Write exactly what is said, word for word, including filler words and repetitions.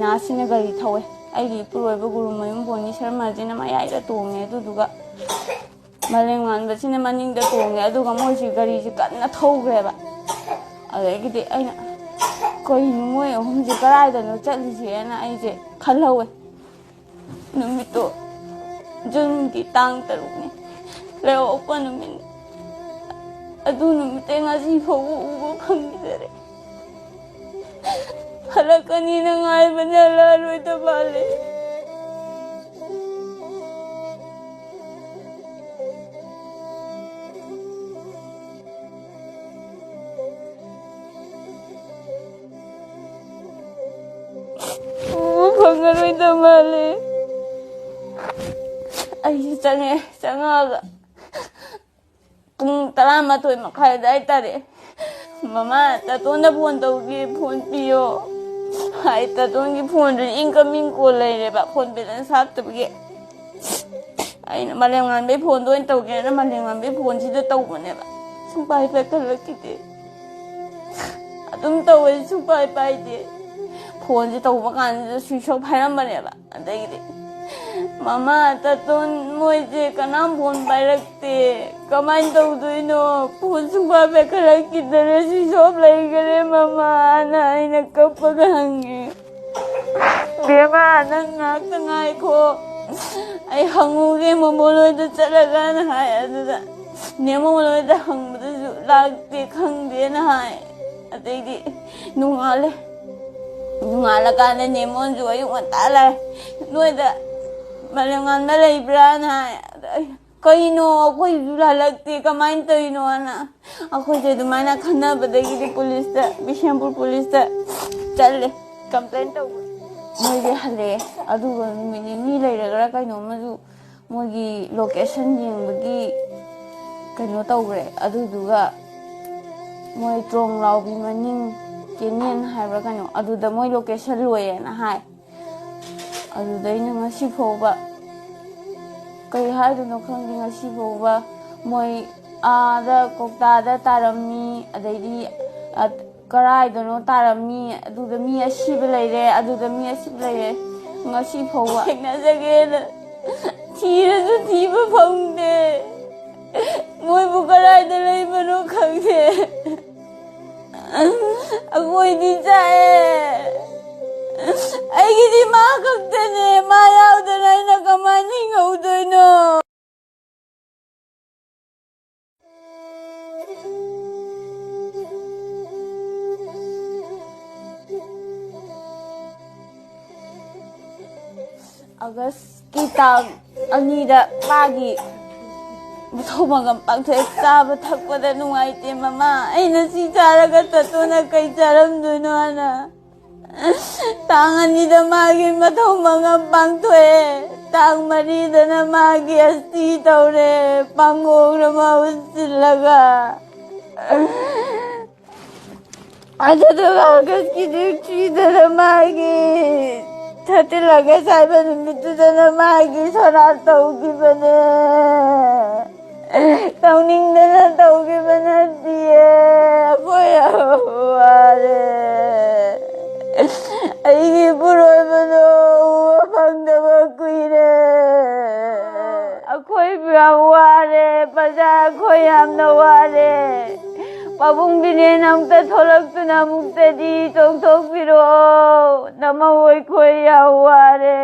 ꯅꯥꯁꯤꯅ ꯒꯥꯔꯤ ꯊꯧꯋꯦ꯫ ꯑꯩꯒꯤ ꯏꯄꯨꯔꯣꯏꯕ ꯒꯨꯔꯨꯃꯌꯨꯝ ꯕꯣꯅꯤ ꯁꯔꯃꯁꯤꯅ ꯃꯌꯥꯏꯗ ꯇꯣꯡꯉꯦ, ꯑꯗꯨꯗꯨꯒ ꯃꯥꯂꯦꯝꯉꯥꯟꯕꯁꯤꯅ ꯃꯅꯤꯡꯗ ꯇꯣꯡꯉꯦ꯫ ꯑꯗꯨꯒ ꯃꯣꯏꯁꯤ ꯒꯥꯔꯤꯁꯤ ꯀꯟꯅ ꯊꯧꯈ꯭ꯔꯦꯕ꯫ ꯑꯗꯒꯤꯗꯤ ꯑꯩꯅ, "ꯀꯩꯅꯣ ꯃꯣꯏ ꯑꯍꯨꯝꯁꯦ ꯀꯗꯥꯏꯗꯅꯣ ꯆꯠꯂꯤꯁꯦꯅ?" ꯑꯩꯁꯦ ꯈꯜꯍꯧꯋꯦ꯫ ꯅꯨꯃꯤꯠꯇꯣ ꯖꯨꯟꯒꯤ ꯇꯥꯡ ꯇꯔꯨꯛꯅꯤ, ꯂꯩꯍꯧꯕ ꯅꯨꯃꯤꯠꯅꯤ꯫ ꯑꯗꯨ ꯅꯨꯃꯤꯠꯇꯩ ꯉꯁꯤ ꯐꯥꯎꯕ ꯎꯕ ꯐꯪꯈꯤꯗꯔꯦ꯫ ꯍꯜꯂꯛꯀꯅꯤꯅ ꯉꯥꯏꯕꯅꯦ, ꯍꯜꯂꯛꯑꯔꯣꯏꯗ ꯃꯥꯜꯂꯦ꯫ ꯎꯕ ꯐꯪꯉꯔꯣꯏꯗ ꯃꯥꯜꯂꯦ꯫ ꯑꯩꯁꯨ ꯆꯪꯉꯦ, ꯆꯪꯉꯛꯑꯒ ꯄꯨꯡ ꯇꯔꯥꯃꯥꯊꯣꯏ ꯃꯈꯥꯏ ꯑꯗꯨꯋꯥꯏ ꯇꯥꯔꯦ꯫ "ꯃꯃꯥ, ꯇꯥꯇꯣꯟꯗ ꯐꯣꯟ ꯇꯧꯒꯦ, ꯐꯣꯟ ꯄꯤꯌꯣ" ꯍꯥꯏ꯫ ꯇꯥꯇꯣꯟꯒꯤ ꯐꯣꯟꯗꯨꯗꯤ incoming call ꯂꯩꯔꯦꯕ, ꯐꯣꯟ balance ꯍꯥꯞꯇꯕꯒꯤ꯫ ꯑꯩꯅ ꯃꯥꯂꯦꯝꯉꯥꯟꯕꯩ ꯐꯣꯟꯗꯣ ꯑꯣꯏꯅ ꯇꯧꯒꯦꯅ ꯃꯥꯂꯦꯝꯉꯥꯟꯕꯩ ꯐꯣꯟꯁꯤꯗ ꯇꯧꯕꯅꯦꯕ꯫ ꯁꯨꯡꯄꯥꯏ ꯄꯥꯏꯈꯠꯂꯛꯈꯤꯗꯦ꯫ ꯑꯗꯨꯝ ꯇꯧꯋꯦ, ꯁꯨꯡꯄꯥꯏ ꯄꯥꯏꯗꯦ꯫ ꯐꯣꯟꯁꯦ ꯇꯧꯕ ꯀꯥꯟꯁꯤꯗ switch off ꯍꯥꯏꯔꯝꯕꯅꯦꯕ꯫ ꯑꯗꯒꯤꯗꯤ, "ꯃꯃꯥ, ꯇꯥꯇꯣꯟ ꯃꯣꯏꯁꯦ ꯀꯅꯥꯝ ꯐꯣꯟ ꯄꯥꯏꯔꯛꯇꯦ, ꯀꯃꯥꯏꯅ ꯇꯧꯗꯣꯏꯅꯣ? ꯐꯣꯟ ꯁꯨꯡꯄꯥꯏ ꯄꯥꯏꯈꯠꯂꯛꯈꯤꯗꯔꯦ, switch off ꯂꯩꯈꯔꯦ ꯃꯃꯥꯅ" ꯑꯩꯅ ꯀꯞꯄꯒ ꯍꯪꯉꯦ꯫ "ꯕꯦꯝꯃ, ꯅꯪ ꯉꯥꯏꯍꯥꯛꯇ ꯉꯥꯏꯈꯣ, ꯑꯩ ꯍꯪꯉꯨꯒꯦ ꯃꯣꯃꯣꯟ ꯍꯣꯏꯗ ꯆꯠꯂꯒꯅ" ꯍꯥꯏ꯫ ꯑꯗꯨꯗ ꯅꯦ ꯃꯣꯃꯣꯟ ꯍꯣꯏꯗ ꯍꯪꯕꯗꯁꯨ ꯂꯥꯛꯇꯦ, ꯈꯪꯗꯦꯅ ꯍꯥꯏ꯫ ꯑꯗꯩꯗꯤ ꯅꯣꯡꯉꯥꯜꯂꯦ꯫ ꯅꯣꯡꯉꯥꯜꯂꯀꯥꯟꯗ ꯅꯦꯃꯣꯟꯁꯨ ꯑꯌꯨꯛ ꯉꯟꯇꯥ ꯂꯥꯛꯑꯦ꯫ "ꯅꯣꯏꯗ ꯃꯥꯂꯦꯝꯉꯥꯟꯕ ꯂꯩꯕ꯭ꯔꯥꯅ" ꯍꯥꯏ꯫ ꯑꯗ ꯑꯩ, "ꯀꯩꯅꯣ, ꯑꯩꯈꯣꯏꯁꯨ ꯍꯜꯂꯛꯇꯦ, ꯀꯃꯥꯏꯅ ꯇꯧꯔꯤꯅꯣꯅ?" ꯑꯩꯈꯣꯏꯁꯦ ꯑꯗꯨꯃꯥꯏꯅ ꯈꯟꯅꯕꯗꯒꯤꯗꯤ ꯄꯨꯂꯤꯁꯇ, ꯕꯤꯁꯦꯝꯄꯨꯔ ꯄꯨꯂꯤꯁꯇ ꯆꯠꯂꯦ complain ꯇꯧꯕ꯫ ꯃꯣꯏꯁꯦ ꯍꯜꯂꯛꯑꯦ꯫ ꯑꯗꯨꯒ ꯅꯨꯃꯤꯠ ꯅꯤꯅꯤ ꯂꯩꯔꯒꯔꯥ ꯀꯩꯅꯣꯝꯃꯁꯨ ꯃꯣꯏꯒꯤ location ꯌꯦꯡꯕꯒꯤ ꯀꯩꯅꯣ ꯇꯧꯈ꯭ꯔꯦ꯫ ꯑꯗꯨꯗꯨꯒ ꯃꯣꯏ ꯇ꯭ꯔꯣꯡ ꯂꯥꯎꯕꯤ ꯃꯅꯤꯡ canyon ꯍꯥꯏꯕ꯭ꯔꯥ ꯀꯩꯅꯣ, ꯑꯗꯨꯗ ꯃꯣꯏ location ꯂꯣꯏꯌꯦꯅ ꯍꯥꯏ꯫ ꯑꯗꯨꯗꯩꯅ ꯉꯁꯤ ꯐꯥꯎꯕ ꯀꯩ ꯍꯥꯏꯗꯣꯏꯅꯣ ꯈꯪꯗꯦ꯫ ꯉꯁꯤ ꯐꯥꯎꯕ ꯃꯣꯏ ꯑꯥꯗ ꯀꯧꯇꯥꯗ ꯇꯥꯔꯝꯃꯤ, ꯑꯗꯩꯗꯤ, ꯑ, ꯀꯔꯥꯏꯗꯅꯣ ꯇꯥꯔꯝꯃꯤ, ꯑꯗꯨꯗ ꯃꯤ ꯑꯁꯤꯕ ꯂꯩꯔꯦ, ꯑꯗꯨꯗ ꯃꯤ ꯑꯁꯤꯕ ꯂꯩꯔꯦ, ꯉꯁꯤ ꯐꯥꯎꯕ ꯊꯦꯡꯅꯖꯒꯦꯅ ꯊꯤꯔꯁꯨ ꯊꯤꯕ ꯐꯪꯗꯦ꯫ ꯃꯣꯏꯕꯨ ꯀꯔꯥꯏꯗ ꯂꯩꯕꯅꯣ ꯈꯪꯗꯦ꯫ ꯑꯩꯈꯣꯏꯗꯤ ꯆꯥꯛꯑꯦ꯫ ꯑꯩꯒꯤꯗꯤ ꯃꯥ ꯈꯛꯇꯅꯦ, ꯃꯥ ꯌꯥꯎꯗꯅ ꯑꯩꯅ ꯀꯃꯥꯏꯅ ꯍꯤꯡꯍꯧꯗꯣꯏꯅꯣ? ꯑꯥꯒꯁꯀꯤ ꯇꯥꯡ ꯑꯅꯤꯗ ꯃꯥꯒꯤ ꯃꯊꯧ ꯃꯉꯝ ꯄꯥꯡꯊꯣꯛꯑꯦ꯫ ꯆꯥꯕ ꯊꯛꯄꯗ ꯅꯨꯡꯉꯥꯏꯇꯦ ꯃꯃꯥ꯫ ꯑꯩꯅ ꯁꯤ ꯆꯥꯔꯒ ꯆꯠꯇꯨꯅ ꯀꯩ ꯆꯥꯔꯝꯗꯣꯏꯅꯣ ꯍꯥꯏꯅ꯫ ꯇꯥꯡ ꯑꯅꯤꯗ ꯃꯥꯒꯤ ꯃꯊꯧ ꯃꯉꯝ ꯄꯥꯡꯊꯣꯛꯑꯦ꯫ ꯇꯥꯡ ꯃꯔꯤꯗꯅ ꯃꯥꯒꯤ ꯑꯁꯇꯤ ꯇꯧꯔꯦ꯫ ꯄꯥꯡꯒꯣꯡꯅ ꯃꯍꯨꯠ ꯁꯤꯜꯂꯒ꯫ ꯑꯗꯨꯗꯨꯒ ꯑꯥꯒꯁꯀꯤ ꯗꯦꯠ ꯊ꯭ꯔꯤꯗꯅ ꯃꯥꯒꯤ, ꯊꯥꯔꯇꯤꯟ ꯑꯥꯒꯁ ꯍꯥꯏꯕ ꯅꯨꯃꯤꯠꯇꯨꯗꯅ ꯃꯥꯒꯤ ꯁꯣꯔꯥꯠ ꯇꯧꯈꯤꯕꯅꯦ꯫ ꯇꯧꯅꯤꯡꯗꯅ ꯇꯧꯈꯤꯕ ꯅꯠꯇꯤꯌꯦ꯫ ꯑꯩꯈꯣꯏ ꯌꯥꯝ ꯋꯥꯔꯦ꯫ ꯑꯩꯒꯤ ꯏꯄꯨꯔꯣꯏꯕꯗꯣ ꯎꯕ ꯐꯪꯗꯕ ꯀꯨꯏꯔꯦ꯫ ꯑꯩꯈꯣꯏꯕꯨ ꯌꯥꯝ ꯋꯥꯔꯦ ꯄ꯭ꯔꯖꯥ, ꯑꯩꯈꯣꯏ ꯌꯥꯝꯅ ꯋꯥꯔꯦ꯫ ꯄꯥꯕꯨꯡ ꯕꯤꯔꯦꯟ ꯑꯃꯨꯛꯇ ꯊꯣꯛꯂꯛꯇꯨꯅ ꯑꯃꯨꯛꯇꯗꯤ ꯆꯣꯡꯊꯣꯛꯄꯤꯔꯛꯑꯣ꯫ ꯅꯃꯧ ꯑꯩꯈꯣꯏ ꯌꯥꯝ ꯋꯥꯔꯦ꯫